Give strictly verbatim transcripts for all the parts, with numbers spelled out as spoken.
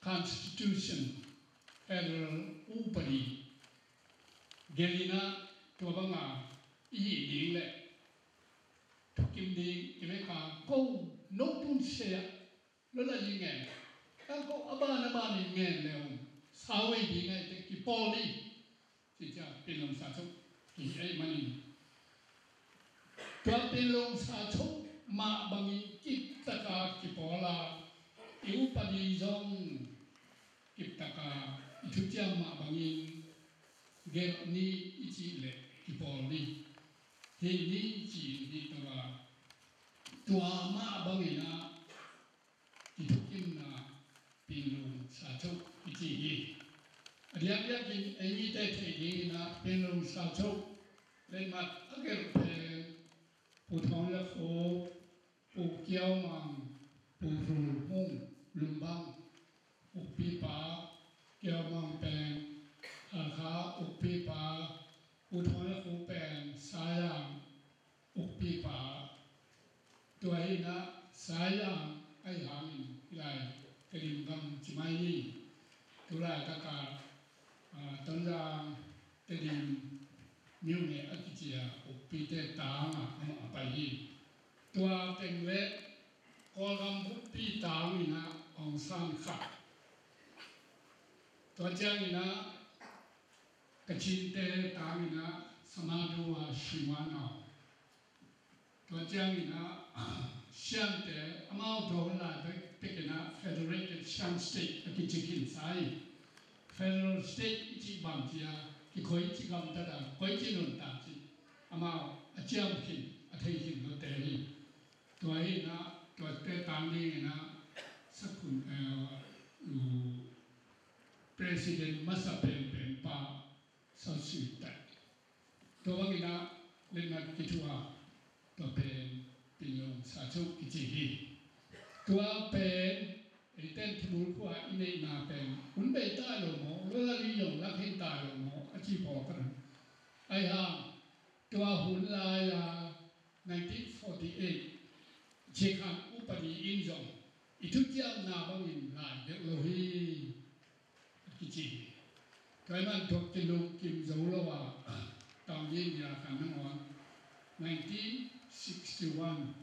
constitution, federal upadi gelh in ah, tua banga i hih ding le thukim ding i vek a, ko no tun se ah, lo la li ngen, tang ko a ban a ban in ngen le hong sau ei ding a, eite kipawl ni. Ci ciang Pinlung Sa Cho kihi ahih manin, tua Pinlung Sa Cho mah bangin kiptaka kipawl a, i upadi zong kiptaka i thuciam mah bangin gelh ni i cih leh kipawl ni. Hih ni ci-in hi tua, tua mah bangin ah i thukimna Pinlung Sa Cho kici hi. A diakdiakin ei mite theih dingin ah Pinlung Sa Cho letmat a gelh pen Pu Thawng Za Khup, Pu Kiau Mang, Pu Rul Hung Lumbang, ukpipa, Kiau Mang pen Hakha ukpipa, Pu Thawng Za Khup pen Sayang ukpipa. Tua hi in ah Sayang ahih hangin hih lai Tedim gam ci mai ni. Tulaitak ah, ah, Tonzang, Tedim, Myone a kici a ukpite tang ah amah a pai hi. Tua teng le Kawlgam buppi tang in ah Aung San Khan. Tua ciangin ah Kachinte tang in ah Samadhu a Shimano. Tua ciangin ah Shan te amau tua hun lai pek, pek in ah Federated Shan State a kici khin sa hi. Federal State i cih bang ci a, kikhoi ci gamtat a, koi ci nuntak ci, amau a ciam khin, a thei khin lote hi. Tua hi in ah, tuate tang dingin ah sakhun, eh, uh, President masa penpen pa South Sudan. Tua bangin ah letmat kithuah, tua pen Pinlung Sa Cho kici hi. Tua pen eiten Thimul khua i neihna pen hun bei ta lo maw, lo la li zong lak hin ta lo maw a ci pawlkhat. Ahih hang tua hun lai-a nineteen forty-eight Cikhan upadi in zong i thuciamna bangin lai deuh lo hi, a kici hi. Tua ahih man tua kilungkim zo lo a, Taunggyi India khan nangawn nineteen sixty-one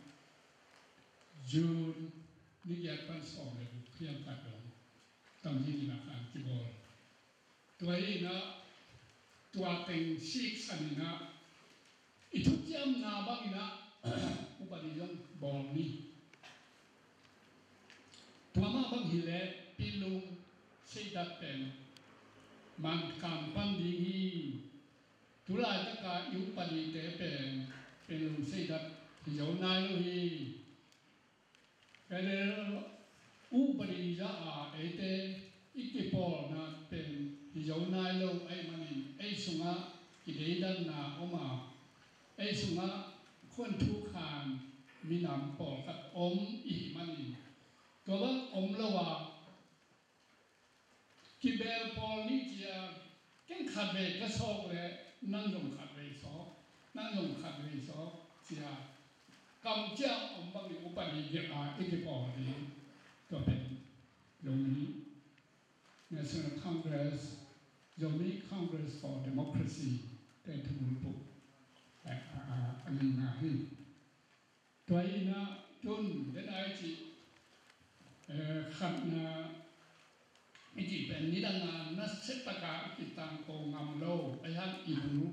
June ni giat pan sawm le guk khiam khat dong Taunggyi India khan kibawl. Tua hi in ah, tua teng siksan in ah, i thuciamna bangin ah upadi zong bawl ni. Tua mah bang hileh Pinlung Seidat pen Mankawn pan ding hi. Tulaitak a i upadite pen Pinlung Seidat hi zo nai lo hi. Federal upadi zah a eite i kipawlna pen hi zo nai lo ahih manin, ei sungah kideidanna om a, ei sungah khuanthu khan minam pawlkhat om i hih manin, tua bang om lo a, kibel pawl ni cia, ken khatvei ka sawk leh nang zong khatvei sawk, nang zong khatvei sawk cia, kamciam om bangin upadi giat a i kipawl ding. Tua pen Zomi National Congress, Zomi Congress for Democracy te thumulpuk a, a, a, a nihna hi. Tua hi in ah tun den ai cih, eh, khatna i cih pen nidang a nasia taka i kitangko ngam lo, a hiang i nu.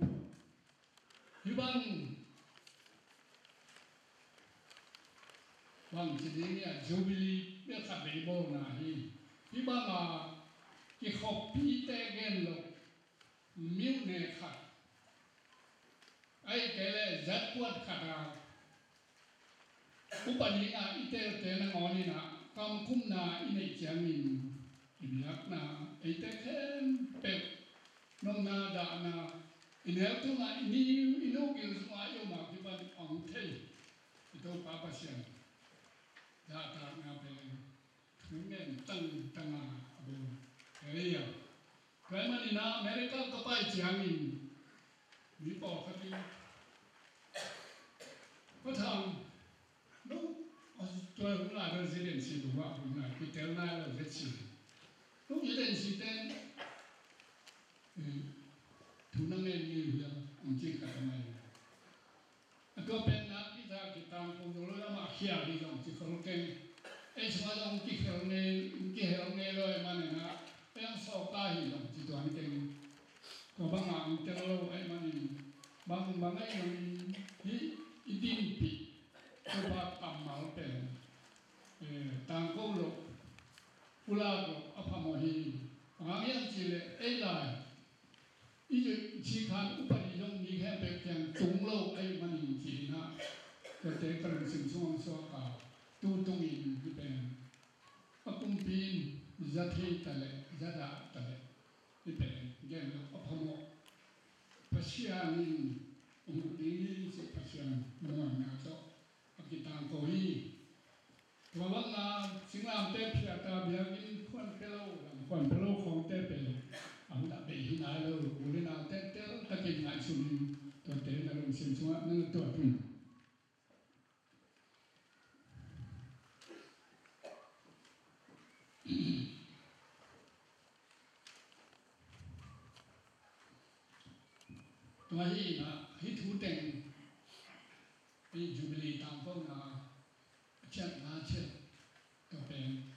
Hih bang, bang ci ding hiam, Jubilee bel khat vei bawlna hi. Hih bang a kikhoppite gen lo, myone khat, ahih kei leh zatpuat khat a, upa ding a i telte nangawn in ah kamkumna i neih ciangin i biakna, eite khempeuh nopna dahna, i neu tungah i ni, i nu gil sungah i om a kipan hong thei i Topa Pasian zahtakna pen thu ngen tangtang a, a bawm thei a. Tua ahih manin ah America ka pai ciangin mi pawlkhat in, Pa Thang, no, tua hun lai residency dungah hun lai kitel nai lo zia ci. Tung i ten si ten, eh, thu na ngen ngei uh hiam, ang ci khat a ngai. A tua pen na kita kitang ko zo lo, amah khia hi zong ci khol keng. Ei sungah zong kikhel ngei, kihel ngei lo ei manin ah, ei ang sawka hi zong ci tuan keng. Tua bangah ang tel lo ei manin, bang bang ei zong hi i dinpih. Tua kammal pen, eh, tangko lo, pulak lo, a phamawh hi. Bang hang hiam cih leh ei lai i ci khan upadi zong mi khempeuh kiang tung lo ei manin ci-in ah, tuate ka lungsim sungah suak a, tu tungin hi pen a kumpi in za thei ta leh za dah ta leh hi pen gen lo a phamawh. Pasian in hong uh ding hi ci Pasian muanna tawh a kitangko hi. Tua bangin singlamteh phiat a biakinn khuan pia lo, lam khuan pia lo khawngte pen a hun a bei hi nai lo. U le nau teltel takin ngaihsun in, tuate na lungsim sungah na tuat un. Tua hi-in ah, hih thu teng, hih Jubilee tangkona a ciatna ciat tua pen,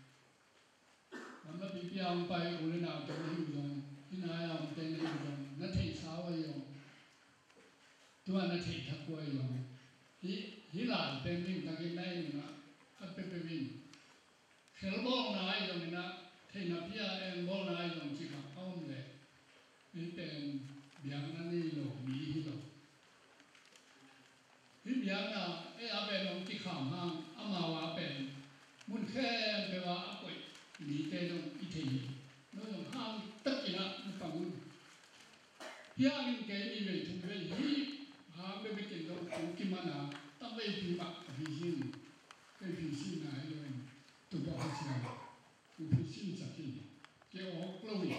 lam lapipi a hong pai u le naute na hi uh zong, hih nai a omte na hi uh zong, na theihsa uh ahi zong, tua na theih thak uh ahi zong, hih, hih lai pen limtakin na en in ah, khat peuhpeuh in khelbawlna ahi zongin ah, theihna pi-a engbawlna ahi zong cih khat a om leh, hih pen biakna nei lo mi hi lo. Hih biakna ei a pen hong kikham hang, amau a pen mun khempeuh ah a koih mite zong i thei hi. No zong hang takin ah na pang un. Hih hangin kei nih vei thum vei hih hang bekbekin zong kong kiman a, tam veipi mah a hi hi. Veipi sihna hi lo in, Topa Pasian, veipi sihsak hi. Kei awk lo hi.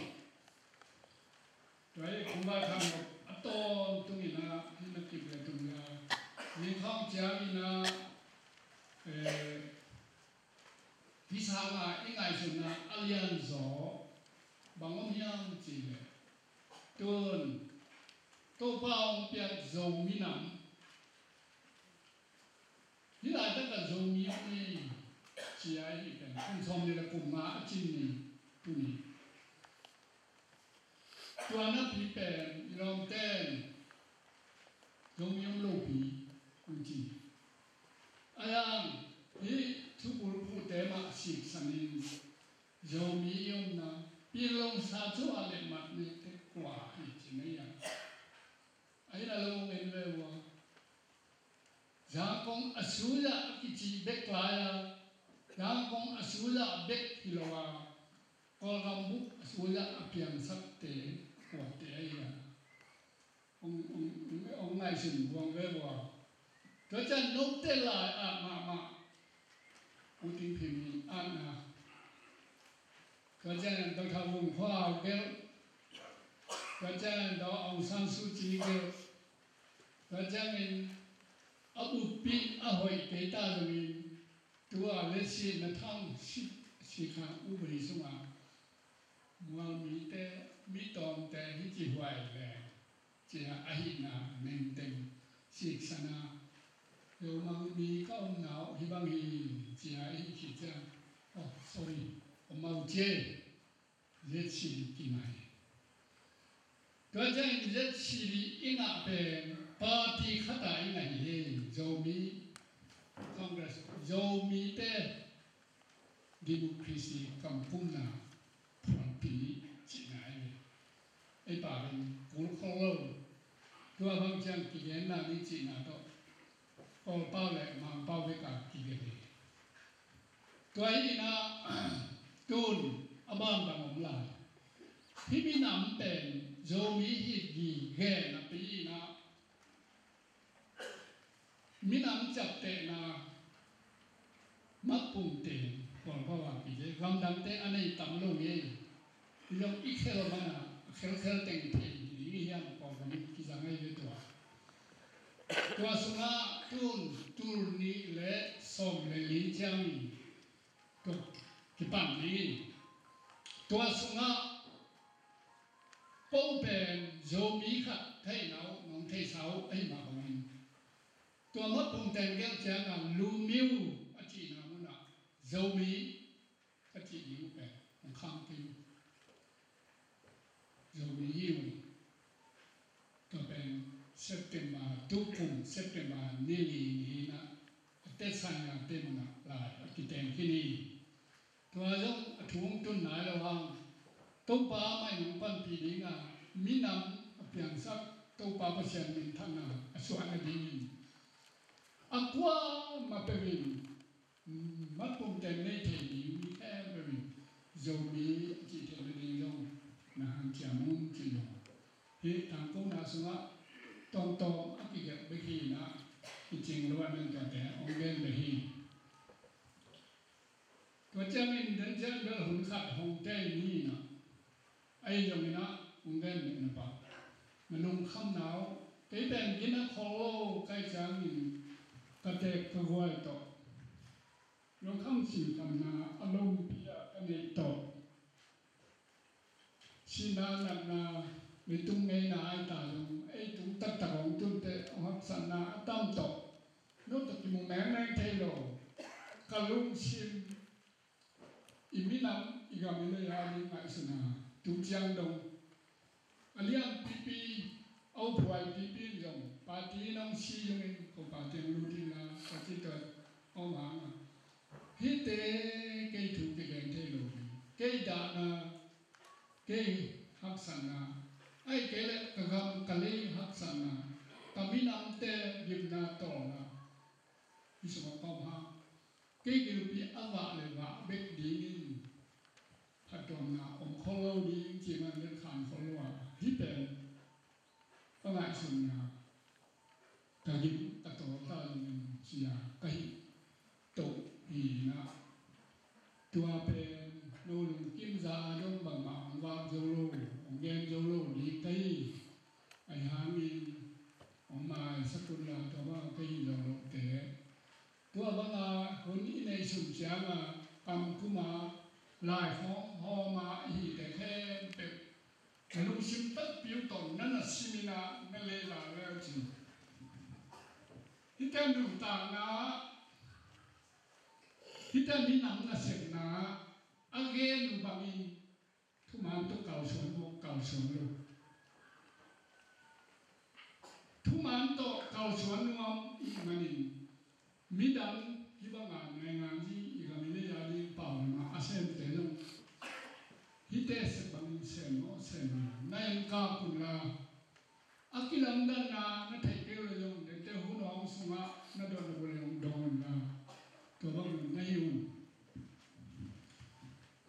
Tua hi kong vai khang a tawntungin ah, hih na kip le tung a, min khawng ciangin ah, eh, hih sangah i ngaihsutna a lianzaw bang om hiam cih leh, tun Topa hong piak Zomi nam, hih laitakah Zomi om ni, ci-a i hih pen kum sawmnih le kum nga a cin ni, tuni. Tua napi pen i lawmte in Zomi om lopi hong ci. Ahi hang hih thubulphuhte mah siksanin Zomi i omna Pinlong sa thu a leh mat nek tek kua hi ci mai a. Ahi na lo ngen ve ua. Zangkong a sui-ah a kici bek lai-a, Zangkong a sui-ah bek hi lo a, Kawlgam bup a sui-ah a piangsakte kuate ahi a. Hong, hong, hong, hong ngaihsun buang ve ua. Tua ciang note lai-ah mahmah U Ting Phim in atna. Tua ciangin Doctor Vung Khua Au gelh. Tua ciangin Daw Aung San Suu Kyi gelh. Tua ciangin a buppi a hoih kei ta zongin tua le sihna thang si, sikhan ubri sungah mual mite, mi tawmte hih ci huai le cia ahihna nengteng siksana, Lomang mi ka omna uh hih bang hi, cia ihi khit ciang, oh, sorry, om mau cia, Z C D kingai. Tua ciangin Z C D i ngah pen party khat a i ngah hi, Zomi Congress, Zomite Democracy kamkumna phuanpi cihna hi. Ei pau in kul khol lo. Tua bang ciang kigenna ni cihna tawh Kawlpau le Mangpau bek a kigen hi. Tua hi na, tun a bangbang om lai. Hih minam pen Zomi hi ci gen napi-in ah, minam ciaptehna makpungte, Kawlpau a kici, gamdangte a nei tam lo hi. Zong i khel mana, a khelkhel teng thei ding hi hiam, Kawlgam kizang ahi ve tua. Tua sungah tun tul nih le sawm le li ciangin tua kipan ding hi. Tua sungah ko pen Zomi khat theihna uh nong theihsa uh ahih mah bangin, tua Hmar pumten gelh ciangah Lumiu a cihna munah Zomi ka cih ding uh pen hong khang kei uh. Zomi hi uh. Tua pen September, tukum September ni li ni-in ah a Tet Saina te munah lai a kiteng khin hi. Tua zong a thu hong tun nai lo hang, Topa mah in hong panpih ding a, minam a piangsak Topa Pasian minthanna a suah nadingin a kuamah peuh in, mm, Hmar pumten nei thei ding mi khempeuh in Zomi a cih theih nading zong na hanciam un ci lo. Hih tangkona sungah tawmtawm a kigelh bek hi-in ah, i cing lo a nang tuate hong gen bek hi. Tua ciangin den ciang bel hun khat hong tei ni-in ah, ahi zongin ah hong gen bek na pah, na lungkhamna uh, kei pen gina khol lo ka hih ciangin ka teek ka guai tawh, lungkham sinkamna a lompi a ka neih tawh, sihna natna, leitung ngeina ahi ta zong, ei tung taktak hong tun teh hong haksatna a tam tawh, no tawh kimu mengmeng thei lo. Ka lungsim, i minam, i gam, i lei a ding ngaihsutna tu ciang dong a lianpipi, a uphuaipipi in zong, party in hong si zongin ko party hong lut inla ka cih tawh om hang a, hihte kei thu kigen thei lo hi. Kei dahna, kei haksatna, ahih kei leh ka gam ka lei haksatna, ka minamte gimna tawlna, hih sungah ka om hang. Kei gilpi a vah le vah bek dingin phattuamna om khol lo ding cih man le khan khol lo a, hih pen ka ngaihsutna, ka gim ka tawl ta dingin ci-a ka hih toh hi-in ah, tua pen no lungkim za-a dong bangmah hong vak zo lo, hong gen zo lo ding ka hi. Ahi hangin hong maisak un la, tua bang ka hi lo lote. Tua banga hun i neih sun cianga kam kuma lai khawng hawma i hihte khempeuh na lungsim takpi uh tawh na na simin ah na lei la le uh ci. Hihte nuntakna, hihte minam nasepna a gen uh bangin thuman tawh kalsuan maw, kalsuan lo. Thuman tawh kalsuan nuam ih manin midang hih banga nainganzi i gam i lei a ding pauna a semte zong hihte sep bangin sem maw, sem a na en kak un la. A kilamdanna na theih kei uh le zong, dengte hun hong sungah na dawh na bu le hong dong un la. Tua bangin na hi un.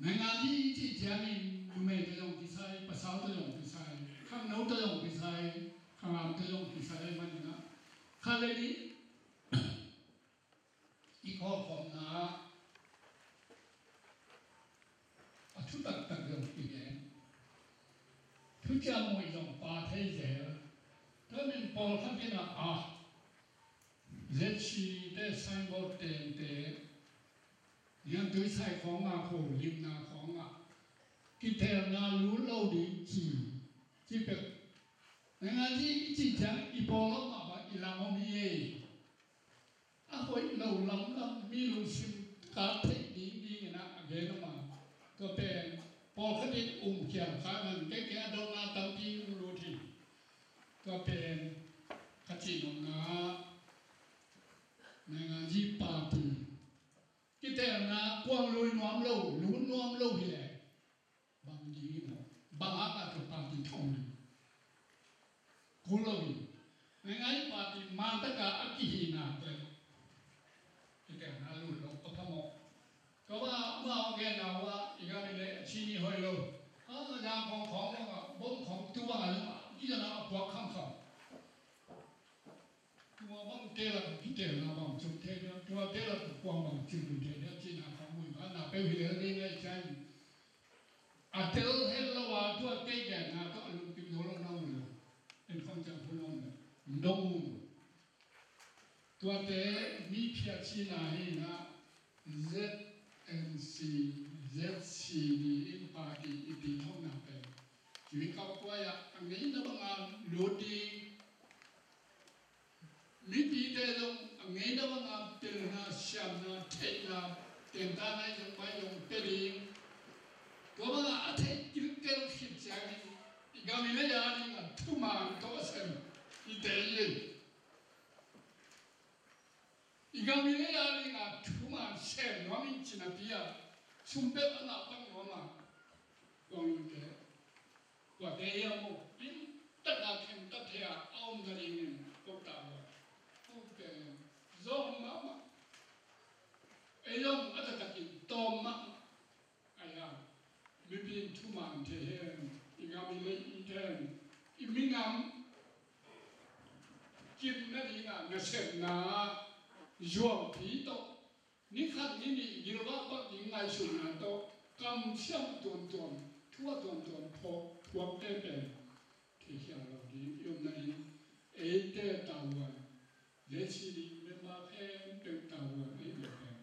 Nainganzi i cih ciangin numei tawh zong kisai, pasal tawh zong kisai, khangno tawh zong kisai, khangam tawh zong kisai manin ah, khat le nih i khawlkhawmna ah a thu taktak zong kigen, thuciam muih zong pha thei zel. Tua min pawlkhat in ah, ah, Z C D te signboard tengte, niangtui sai khawngah, kho limna khawngah kitelna lut lo ding ci, ci pek. Nainganzi i cih ciang i pawlkhat mah bang i lam om hi ei. A hoih lo lamlam mi lungsim kap theih ding dingin ah a gen om a. Tua pen pawlkhat in um khial kha man, kei kei a donna tampi um lut hi. Tua pen ka cih nopna ah, nainganzi party kitelna kuang lui nuam lo, lut nuam lo hi leh bang ding hi maw? Bang hangah tua party thong ding? Kul lo hi. Nainganzi party mantaka a kihihnate kitelna lut lo a phamawh. Tua bang amau a genna uh ah i gam i lei a cini hoih lo. A zang khawng khawng bangah bom khawng tu bangah zong a kizana a puak khamkham. Tua bangte lak kitelna bang cih thei dia, tuate lak kuang bang cih thei dia, cihna khawng muih kha na peuh hi lel ding ahi ciangin, a tel het lo a, tua kei genna tawh a lungkim zo lo na om lo. En khawng ciang hun om lo. Dong un. Tuate mi phiat cihna hi na, Z N C, Z C D in party Ken ta nai zong pai zong pe ding. Tua bangah a theih kilkel khit ciangin i gam i lei a dingah thuman tawh a sem i tei in. I gam i lei a dingah thuman sem nuam in cinapi ah sum peuh a ngah pak nuam ah kong in ke. Tuate hiam uh, inn takna kheng tak thei a om nadingin ko ta uh a, ko pen zong mahmah. Ei zong a taktakin tawm mahmah. Ahi a, mipi in thuman thei hen, i gam i lei i ten, i minam kim nadingah nasepna zuaupi tawh, ni khat ni nih gilvah pak ding ngaihsutna tawh, kamsiam a tuamtuam, thu a tuamtuam phawk, phuakte pen theihkhial lo ding i om nading, eite tavuan, leitung ding member khempeuh tavuan ei bia pen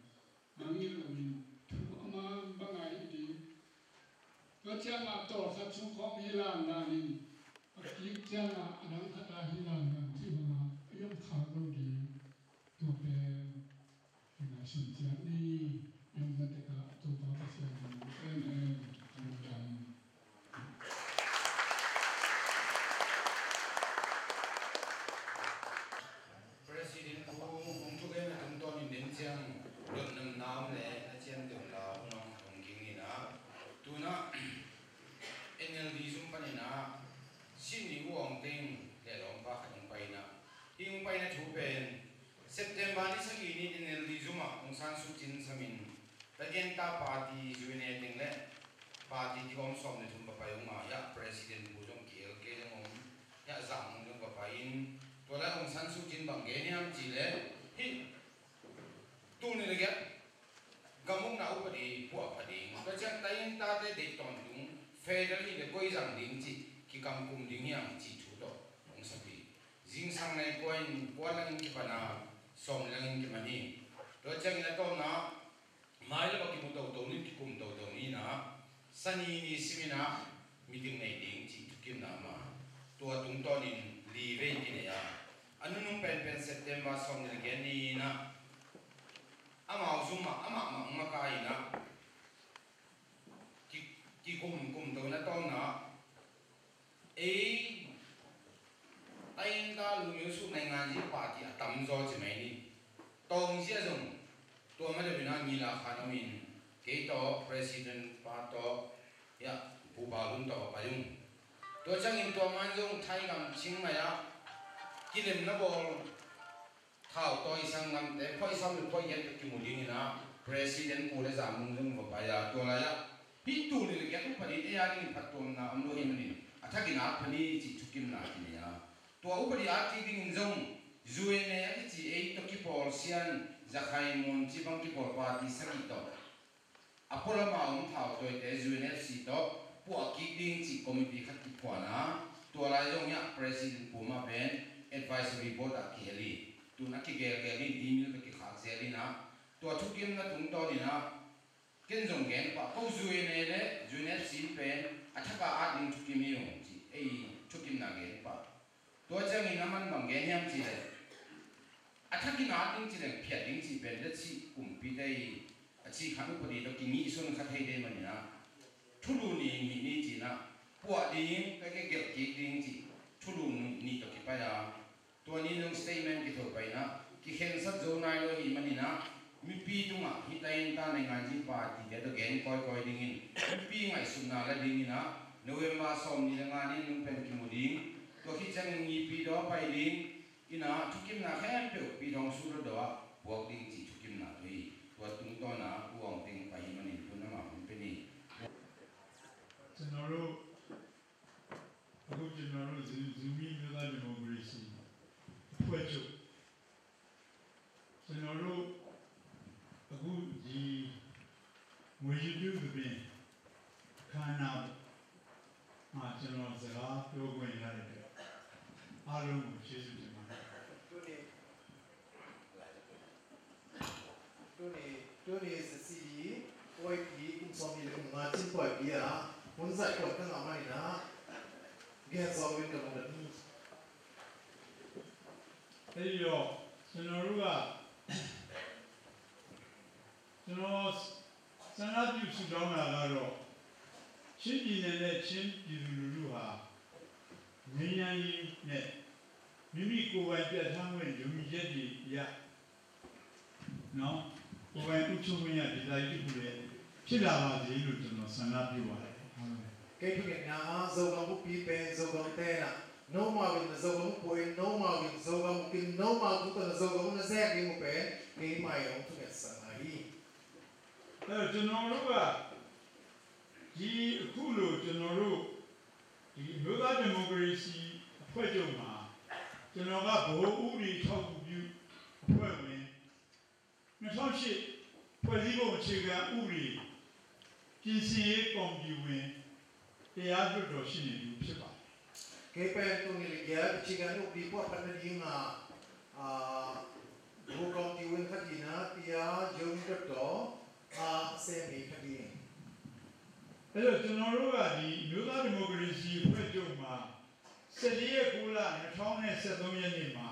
mangngilh loin thu a man bang a hih ding. Tua ciangah tawlkhat sung khawng hi lanlan in, a kik ciangah a dang khat a hi lanlan cih bangah a yom khak lo ding. Tua pen i ngaihsun ciat ni. I omna tekah Topa Pasian in a muh em em. Amen. President Pu hong thugen a tungtawnin den ciang lotnam nam le na ciam deuh la hong nong hong ging in a, tuna N L D zum panin a Sydney uh awng teng le lawmpa khat hong pai in a, hih hong paina thu pen September ni sagih ni N L D zum ah Aung San Suu Kyi samin, tagenta party zu ne teng le party kigawm sawm le thum va pai ung a, hiah President Pu zong ki-el kei zong om, hiah Zam Mung zong va pai in, tua lai Aung San Suu Kyi bang gen hiam cih leh, hih tul nih le giat gam ukna upadi puah pha ding, tua ciang taintate deih tawntung federal hi le koi zang ding cih kikam kum ding hiam cih thu tawh hong sapi. Zingsang nai kua in kua langin kipan a, sawm langin kiman hi. Tua ciangin a tawpna mailam a kimu toto ni, kikum toto ni in a, Sani ni simin a meeting nei ding cih thukimna ama, tua tungtawnin li vei kinei a, a nunung penpen September sawm ni le giat ni in a, amau zum ah amah mah hong makaih in a, ki, kikum kumto in a tawpna ei tainta lungmil suk naingan zi party a tamzaw ci mai ni. Tawng zia zong tua ma deuh in a ngila khan om in, kei tawh president pa tawh, hiah Pu Ba Lun tawh a pai ung. Tua ciangin tua man zong Thai gam Chiang Mai ah kilemna bawl thautawi sanggamte phoih sawm le phoih giat bek kimu dingin a, president Pu le Zam Mung zong va pai a, tua lai-ah hih tul nih le giat upadi ei a dingin phattuamna om lo hi manin a thakin at pha ni cih thukimna kinei a, tua upadi at kik dingin zong U N A a kici ei tawh kipawl sian, Zakhai Mun ci bang kipawl party sagih tawh a pualam a om thautawite U N F C tawh puah kik ding cih committee khat kiphuan a, tua lai zong hiah president Pu mah pen advisory board ah kihel hi. Tun a kigelgel in email ka kikhak zel in a, tua thukimna tungtawn in a, ken zong gen pah ko, U N A le U N F C in pen a thak a at ding thukim hi ung cih ei thukimna gen pah. Tua ciangin a man bang gen hiam cih leh, a thakin at ding cih leh phiat ding cih pen le cih kumpite i a cih khat upadi tawh kingihsun kha thei dei manin a, thulu ni nih ni ci-in a, puah ding, ka kigelh kik ding cih thulu ni nih tawh kipai a, tua ni zong statement kitho pai in a, kikhensat zo nai lo hi manin a, mipi tungah hih tainta naingan zi party te tawh gen kawikawi dingin mipi ngaihsutna la dingin a, November sawm ni le nga ni nung pen kimu ding, tua khit ciangin mipi tawh pai ding in a, thukimna khempeuh Pi Thawng Sut Hluttaw ah puak ding cih thukimna tawh hi. Tua tungtawn a U Aung Teng pai hi manin tun amah hun pe ni. ကျွန်တော်တို့ အခုကျွန်တော်တို့ ဇူ-၊ Zomi မျိုးသားဒီမိုကရေစီအဖွဲ့ချုပ်၊ ကျွန်တော်တို့ အခုဒီငွေရတုသဘင်အခမ်းအနားမှာ ကျွန်တော်စကားပြောခွင့်ရတဲ့အတွက် အားလုံးကိုကျေးဇူးတင်ပါတယ်။ Tuni, tuni, tuni sisi, oi, pi, kum sawm ni le kum nga cin poi pi a, hun zat poi ka ngah manin a, gen sawm win ka mung da ni. အဲ့ဒီတော့ ကျွန်တော်တို့က ကျွန်တော်ဆန္ဒပြုဆုတောင်းတာကတော့ချင်းပြည်နယ်နဲ့ချင်းပြည်သူလူထုဟာငြိမ်းချမ်းရေးနဲ့မိမိကိုယ်ပိုင်ပြဋ္ဌာန်းခွင့်ယုံကြည်ချက်တွေအရနော်ကိုယ်ပိုင်အုပ်ချုပ်ခွင့်ရဒေသကြီးတစ်ခုလည်းဖြစ်လာပါစေလို့ကျွန်တော်ဆန္ဒပြုပါတယ်။ Kei thungetna ah Zogam buppi pen Zogam te na nomau in na Zogam bup in nomau in Zogam bup in nomau tu tawh na Zogam na zek ding uh pen keimah in hong thungetsakna hi. အဲ့တော့ကျွန်တော်တို့ကဒီအခုလိုကျွန်တော်တို့ဒီမျိုးသားဒီမိုကရေစီအဖွဲ့ချုပ်မှာကျွန်တော်ကဗဟိုဥပဒေထောက်ကူပြုအဖွဲ့ဝင်2008ဖွဲ့စည်းပုံအခြေခံဥပဒေပြင်ဆင်ရေးကော်မတီဝင်တရားလွှတ်တော်ရှေ့နေတူဖြစ်ပါတယ်။ Kei pen tul nih le giat Chikan Ukdi puahphat nading a Gu kawmti un khat hi-in ah tia John Doctor a sem hi khat hi. အဲ့တော့ကျွန်တော်တို့ကဒီမျိုးသားဒီမိုကရေစီအဖွဲ့ချုပ်မှာ14ရက်9လ2013ရက်နေ့မှာ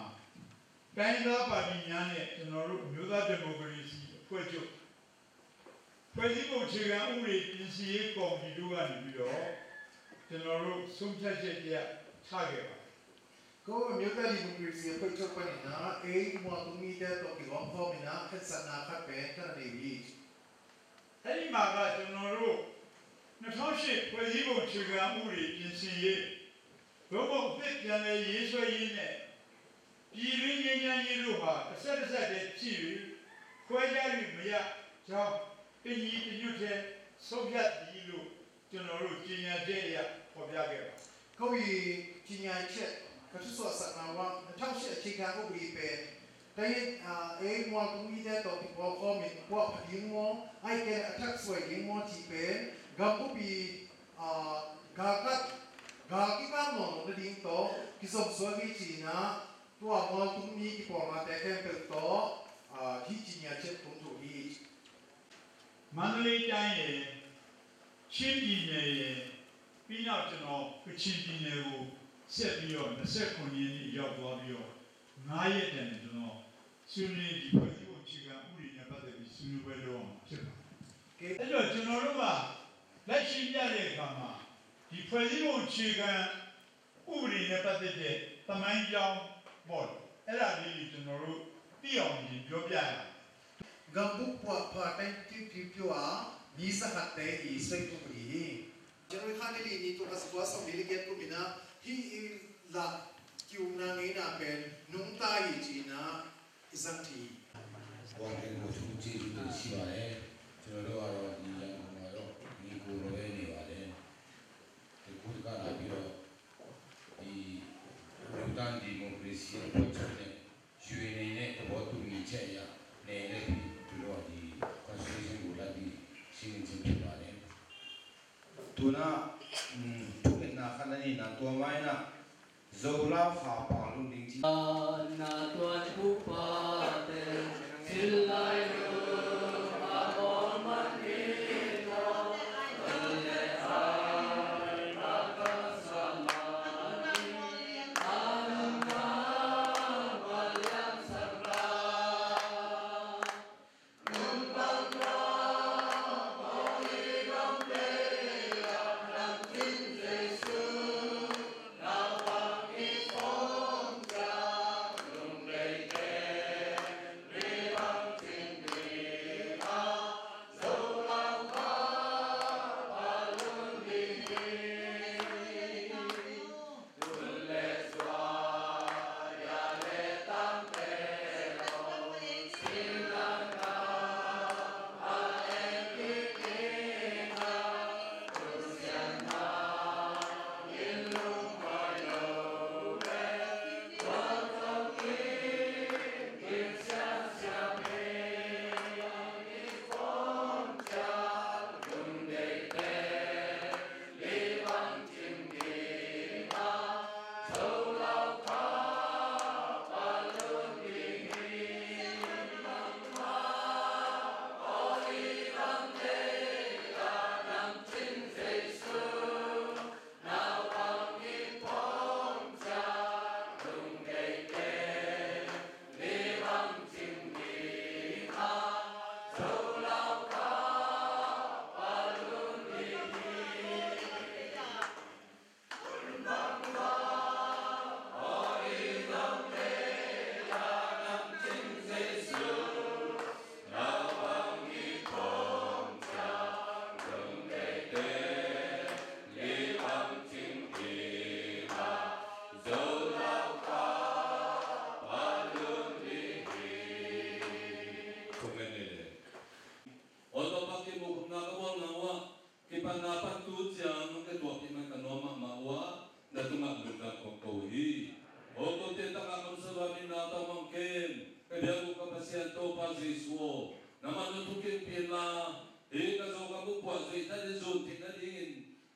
တိုင်းရင်းသားပါတီများနဲ့ကျွန်တော်တို့မျိုးသားဒီမိုကရေစီအဖွဲ့ချုပ်ဖွဲ့စည်းပုံအခြေခံဥပဒေပြင်ဆင်ရေးကော်မတီတို့ကနေပြီးတော့ကျွန်တော်တို့ဆုံးဖြတ်ချက်တရားချခဲ့ပါတယ်။ Ko Myote Democracy a phoih chok panin ah ei mualtung mite tawh kigawm khawmin ah khensatna khat pen ka na nei uh hi. အဲ့ဒီမှာကကျွန်တော်တို့2008ဖွဲ့စည်းပုံအခြေခံဥပဒေပြင်ဆင်ရေးဘုံဘုံအသစ်ပြန်လည်ရေးဆွဲရေးနဲ့ပြည်တွင်းငြိမ်းချမ်းရေးတို့ဟာတစ်ဆက်တစ်ဆက်တည်းဖြစ်၍ခွဲခြား၍မရကြောင်းတညီတညွတ်တည်းဆုံးဖြတ်သည်လို့ကျွန်တော်တို့ကြေညာချက်အရဖော်ပြခဲ့ပါတယ်။ Ko i cinya chet ka thusuah sakna uang na thau sia cika ko bri pen ka i a ei mual tung i te to pi puak khawm in puak pha ding maw ai ken a thak suai ding maw ci pen gam ko pi a ga kat ga ki kam nawn lo na ding to ki zom suak i ci na tua mual tung mi ki pawl na te ken pel to a hi cinya chet tung thu hi. မန္တလေးတိုင်းရယ်ချင်းပြည်နယ်ရယ်ပြီးနောက်ကျွန်တော်ကချင်ပြည်နယ်ကိုဆက်ပြီးတော့29ရက်နေ့ရောက်သွားပြီးတော့9ရက်တန်ကျွန်တော်ဆွေးနွေးဒီဖွဲ့စည်းပုံအခြေခံဥပဒေနဲ့ပတ်သက်ပြီးဆွေးနွေးပွဲလုပ်အောင်ဖြစ်ပါတယ်။ အဲ့တော့ကျွန်တော်တို့ကလက်ရှိပြတဲ့အခါမှာဒီဖွဲ့စည်းပုံအခြေခံဥပဒေနဲ့ပတ်သက်တဲ့သမိုင်းကြောင်းပေါ့လေအဲ့ဒါလေးကိုကျွန်တော်တို့သိအောင်ရင်ပြောပြရအောင်။ Gambuk puak pha ten tiu tiu tiu a ni sa khat te i soi tung ri. January kha ni li ni tung a sukua sawm ni li giat kum in ah hi i la kiu na ngei na pen nung ta i ci na i zang thi. Wang pen ko thu ci zu te si ba le. Ci lo lo a lo ni yang ko ma lo ni ko lo le ni ba le. Te ku ka na bi lo. ဒီအမျိုးသားဒီမိုကရေစီအဖွဲ့ချုပ်နဲ့ ယူအီုအီအန်အ့နဲ့သဘောတူညီချက်အရနယ်နဲ့ပြီးသူတို့ကဒီ constitution ကိုလိုက်ပြီးရှင်းလင်းခြင်းဖြစ်ပါတယ်။ သူကသူ့မျက်နှာခဏနေနာတွားဝိုင်းနာဇော်လါဖာပါလို့နေကြည့် Na tuan pupate silai lu amol man kino le ai baka samani anam na walang sabla. panna pantu ciang nong ka tuahpih man ka nuam mahmah uh a, na tungah lungdam kong ko hi. Aw kote tangah kamsel a minna tawh mong ken ka biak uh ka Pasian Topa Jesu aw, nangmah nong thukimpi inla, hih ka Zogam uh puah zuih nading, zun theih nadingin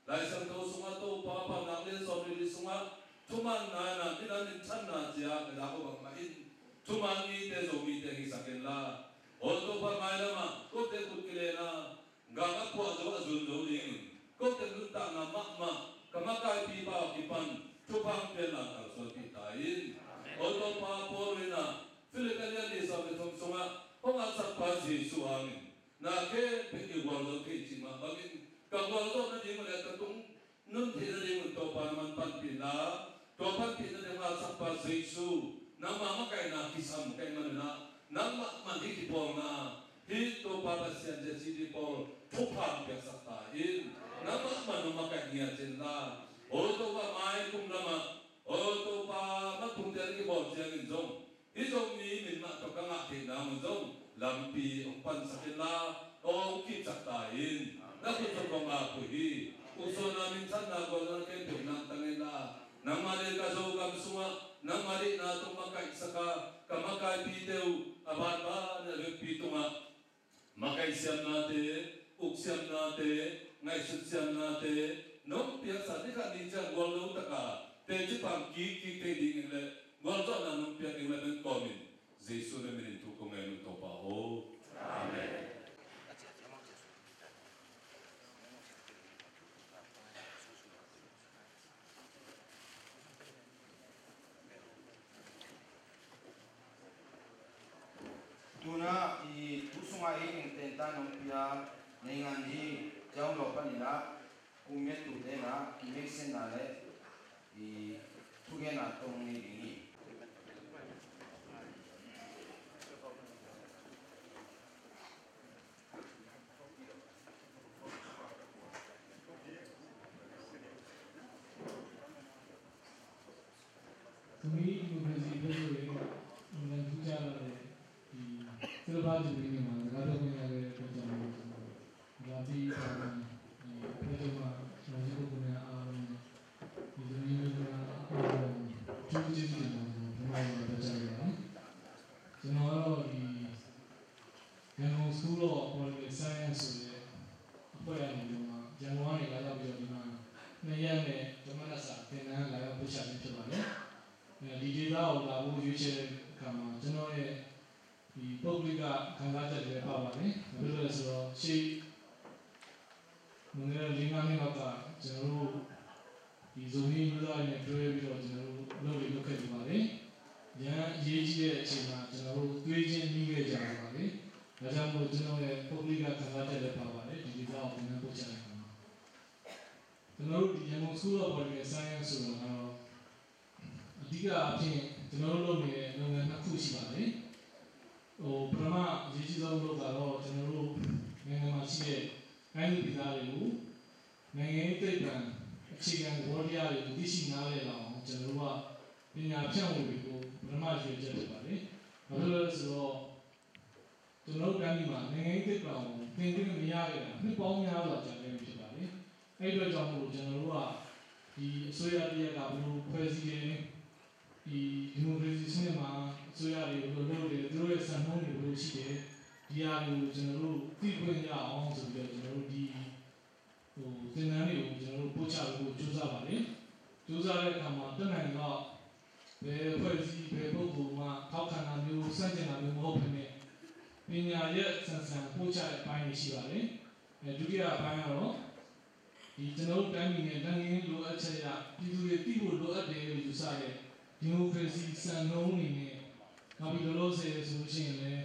Lai Siangtho sungah Topa Paunak lian sawm le li sungah thuman nai-in ah minam minthanna ci-a ka dak uh bangmah in thuman mite Zomite hihsak inla, aw Topa mailamah kote khut kilenna gang a puah zo a zun zo dingin kote nuntakna mahmah ka makaipipa aw kipan thupha pianna kalsuanpih ta in. Aw Topa Paul in ah Philip a lian li sawm le thum sungah hong atsakpa Jesu hangin na khempeuh i gualzo thei cih mah bangin ka gualzawh nading uh le ka tung nun theih nading un Topa nangman panpih inla, tua panpih nading a sakpa Jesu nangma makaihna kisam ka hih manin ah nangmah man hih kipawlna hih Topa Pasian J C D Paul thupha piaksak ta in. Nangmah man hong makaih ngiat inla, aw Topa mai kum lamah aw Topa mah kum te a kibawl ciangin zong hih Zomi min mah tawh ka ngah theih nang un zong lampi hong pansak inla, aw hong kipsak ta in. Na khut tawh kong ap uh hi. Uksuahna minthanna gualzawhna khempeuh nang tang inla, nangmah le ka Zogam sungah nangmah deihna tawh makaihsak a ka makaipite uh a banban a vekpi tungah makaih siamnate, uk siamnate, ngaihsut siamnate nong piaksa, ni khat ni ciang gualzo taka teci pang kikkik thei dingin le gualzawhna nong piak ding le nong kawmin Jesu le minin thu kong ngen uh Topa aw. Amen. Tuna i tu sunga i ningten ta nong pia nei ngan hi. Ciang lo pan ina kum miat tu te na i meksenna le i thugenna tong nei ding hi. Tuni i democracy i pia zo le, i nan thu ca la le, i silver jubilee ni ma, ga do ko nya le ko ca ma. Ga bi ka ma, i pia zo ma, ma ji ko ko nya a ma. I tuni ni ma a ma. Chu ji ji ma, ma ma ba ca la. Cuma lo i ရန်ကုန် School of Political Science ဆိုတဲ့အဖွဲ့ကနေပြီးတော့မှ ရန်ကုန်ကနေလာရောက်ပြီးတော့ဒီမှာနှစ်ရက်နဲ့တစ်ပတ်နှစ်စာသင်တန်းလာရောက်ပို့ချခြင်းဖြစ်ပါတယ်။ အဲဒီဒေသကိုလာဖို့ရွေးချယ်တဲ့အခါမှာကျွန်တော်ရဲ့ဒီပုဂ္ဂလိကခံစားချက်တွေလည်းပါပါတယ်။ ဘာဖြစ်လို့လဲဆိုတော့ရှေ့ လွန်ခဲ့တဲ့လေးငါးနှစ်လောက်ကကျွန်တော်တို့ဒီဇိုမီးမျိုးသားတွေနဲ့တွဲပြီးတော့ကျွန်တော်တို့လုပ်လေ့လုပ်ခဲ့ကြပါတယ်။ ရန်အရေးကြီးတဲ့အချိန်မှာကျွန်တော်တို့တွေ့ချင်းနှီးခဲ့ကြပါတယ်။ ဒါကြောင့်မို့ကျွန်တော်ရဲ့ပုဂ္ဂလိကခံစားချက်လည်းပါပါတယ်။ ဒီဒေသကိုသင်တန်းပို့ချတဲ့အခါမှာကျွန်တော်တို့ဒီ Yangon School of Political Science ဆိုတာကတော့ အဓိကအားဖြင့်ကျွန်တော်တို့လုပ်နေတဲ့လုပ်ငန်းနှစ်ခုရှိပါတယ်။ ဟိုပထမအရေးကြီးဆုံးလုပ်တာတော့ကျွန်တော်တို့နိုင်ငံမှာရှိတဲ့တိုင်းသူပြည်သားတွေကိုနိုင်ငံရေးသိပ္ပံအခြေခံသဘောတရားတွေကိုသိရှိနားလည်လာအောင်ကျွန်တော်တို့ကပညာဖြန့်ဝေပေးဖို့ပထမရည်ရွယ်ချက်ဖြစ်ပါတယ်။ ဘာဖြစ်လို့လဲဆိုတော့ ကျွန်တော်တို့တိုင်းပြည်မှာနိုင်ငံရေးသိပ္ပံကိုသင်ခွင့်မရခဲ့တာနှစ်ပေါင်းများစွာကြာခဲ့ပြီဖြစ်ပါတယ်။ အဲ့ဒီအတွက်ကြောင့်မို့လို့ကျွန်တော်တို့ကဒီအစိုးရတစ်ရပ်ကဘယ်လိုဖွဲ့စည်းလဲ၊ ဒီဒီမိုကရေစီစနစ်မှာအစိုးရတွေဘယ်လိုလုပ်လဲ၊ သူတို့ရဲ့စံနှုန်းတွေဘယ်လိုရှိလဲ၊ ဒီဟာတွေကိုကျွန်တော်တို့သိခွင့်ရအောင်ဆိုပြီးတော့ကျွန်တော်တို့ဒီ ဟိုသင်တန်းတွေကိုကျွန်တော်တို့ပို့ချပေးဖို့ကြိုးစားပါတယ်။ ကြိုးစားတဲ့အခါမှာတတ်နိုင်တော့ဘယ်အဖွဲ့အစည်းဘယ်ပုဂ္ဂိုလ်မှထောက်ခံတာမျိုးစန့်ကျင်တာမျိုးမဟုတ်ဘဲနဲ့ပညာရပ်ဆန်ဆန်ပို့ချတဲ့အပိုင်းတွေရှိပါတယ်။ အဲဒုတိယအပိုင်းကတော့ဒီကျွန်တော်တို့တိုင်းပြည်ရဲ့နိုင်ငံရေးလိုအပ်ချက်အရပြည်သူတွေသိဖို့လိုအပ်တယ်လို့ယူဆတဲ့ဒီမိုကရေစီစံနှုန်းတွေနဲ့နောက်ပြီးလောလောဆယ်ဆိုလို့ရှိရင်လည်း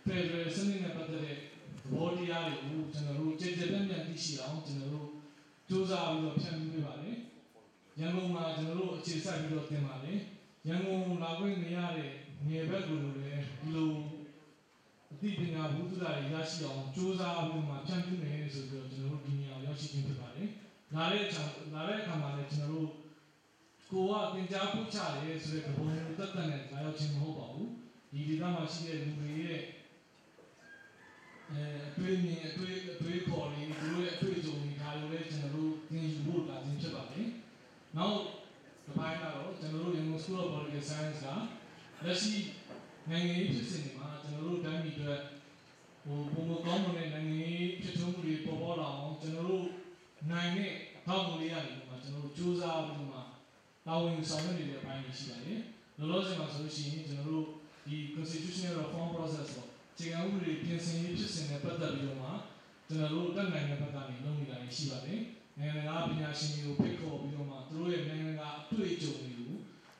Federal စနစ်နဲ့ပတ်သက်တဲ့သဘောတရားတွေကိုကျွန်တော်တို့ကြည်ကြည်ပြန့်ပြန့်သိရှိအောင်ကျွန်တော်တို့စူးစမ်းပြီးတော့ဖြန့်ဖြူးပေးပါတယ်။ ရန်ကုန်မှာကျွန်တော်တို့အခြေစိုက်ပြီးတော့တင်ပါတယ်။ ရန်ကုန်လာခွင့်မရတဲ့နယ်ဘက်ကိုလည်းဒီလိုအသိပညာဘူးသုတတွေရရှိအောင်စူးစမ်းပြီးတော့မှဖြန့်ဖြူးမယ်ဆိုပြီးတော့ကျွန်တော်တို့ဒီနေရာကိုရောက်ရှိခြင်းဖြစ်ပါတယ်။ လာတဲ့အခါလာတဲ့အခါမှာလည်းကျွန်တော်တို့ ကိုကသင်ကြားပို့ချတယ်ဆိုတဲ့သဘောမျိုးသက်သက်နဲ့လာရောက်ခြင်းမဟုတ်ပါဘူး။ ဒီဒေသမှာရှိတဲ့လူတွေရဲ့အဲအတွေ့အမြင်အတွေ့အတွေ့အခေါ်တွေသူတို့ရဲ့အတွေ့အကြုံတွေဒါတွေ နောက်တစ်ပိုင်းကတော့ ကျွန်တော်တို့ ရန်ကုန် School of Political Science က လက်ရှိနိုင်ငံရေးဖြစ်စဉ်တွေမှာ ကျွန်တော်တို့တိုင်းပြည်အတွက် ဟို ပိုမိုကောင်းမွန်တဲ့နိုင်ငံရေးဖြစ်ထွန်းမှုတွေ ပေါ်ပေါက်လာအောင် ကျွန်တော်တို့နိုင်တဲ့ အထောက်အကူလေးရနေမှာ ကျွန်တော်တို့ စူးစမ်းပြီးတော့မှ တာဝန်ယူဆောင်ရွက်နေတဲ့အပိုင်းတွေ ရှိပါတယ်။ လောလောဆယ်မှာဆိုလို့ရှိရင် ကျွန်တော်တို့ဒီ constitutional reform process ပေါ့၊ အခြေခံဥပဒေပြင်ဆင်ရေးဖြစ်စဉ်နဲ့ပတ်သက်ပြီးတော့မှ ကျွန်တော်တို့ တတ်နိုင်တဲ့ဘက်ကနေ လုပ်နေတာတွေရှိပါတယ်။ နိုင်ငံတကာပညာရှင်တွေကို ဖိတ်ခေါ်ပြီးတော့မှ သူတို့ရဲ့နိုင်ငံတကာအတွေ့အကြုံတွေကို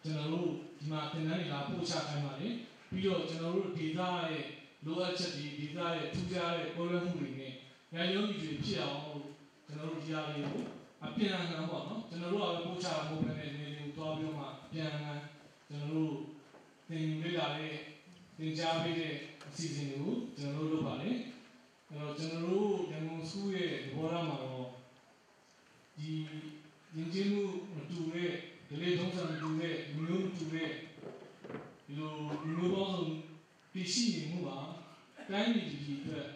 ကျွန်တော်တို့ဒီမှာ သင်တန်းတွေ လာပို့ချခိုင်းပါတယ်။ ပြီးတော့ ကျွန်တော်တို့ဒေသရဲ့လိုအပ်ချက်တွေ၊ ဒေသရဲ့ထူးခြားတဲ့ကွဲလွဲမှုတွေနဲ့ လိုက်လျောညီထွေဖြစ်အောင်လို့ ကျွန်တော်တို့ဒီဟာတွေကို အပြန်အလှန်ပေါ့နော်၊ ကျွန်တော်တို့ကပဲပို့ချတာမဟုတ်ဘဲနဲ့ နယ်တွေကိုသွားပြီးတော့မှ အပြန်အလှန် ကျွန်တော်တို့ သင်ယူလေ့လာတဲ့၊ သင်ကြားပေးတဲ့အစီအစဉ်တွေကို ကျွန်တော်တို့လုပ်ပါတယ်။ အဲ့တော့ ကျွန်တော်တို့ ရန်ကုန် School ရဲ့သဘောထားမှာတော့ ဒီယဉ်ကျေးမှုမတူတဲ့၊ ဓလေ့ထုံးစံမတူတဲ့၊ လူမျိုးမတူတဲ့ ဒီလိုလူမျိုးပေါင်းစုံတည်ရှိနေမှုဟာ တိုင်းပြည်တစ်ပြည်အတွက်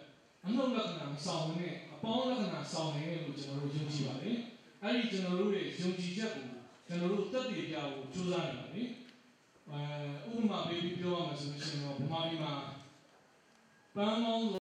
အနုတ်လက္ခဏာဆောင်တဲ့၊ အပေါင်းလက္ခဏာဆောင်တယ်လို့ ကျွန်တော်တို့ယုံကြည်ပါတယ်။ အဲ့ဒီ ကျွန်တော်တို့ရဲ့ယုံကြည်ချက်ကို ကျွန်တော်တို့သက်သေပြဖို့ ကြိုးစားနေပါတယ်။ အဲ၊ ဥပမာပေးပြီး ပြောရမယ်ဆိုလို့ရှိရင်တော့ ဗမာပြည်မှာ ပန်းပေါင်းစုံ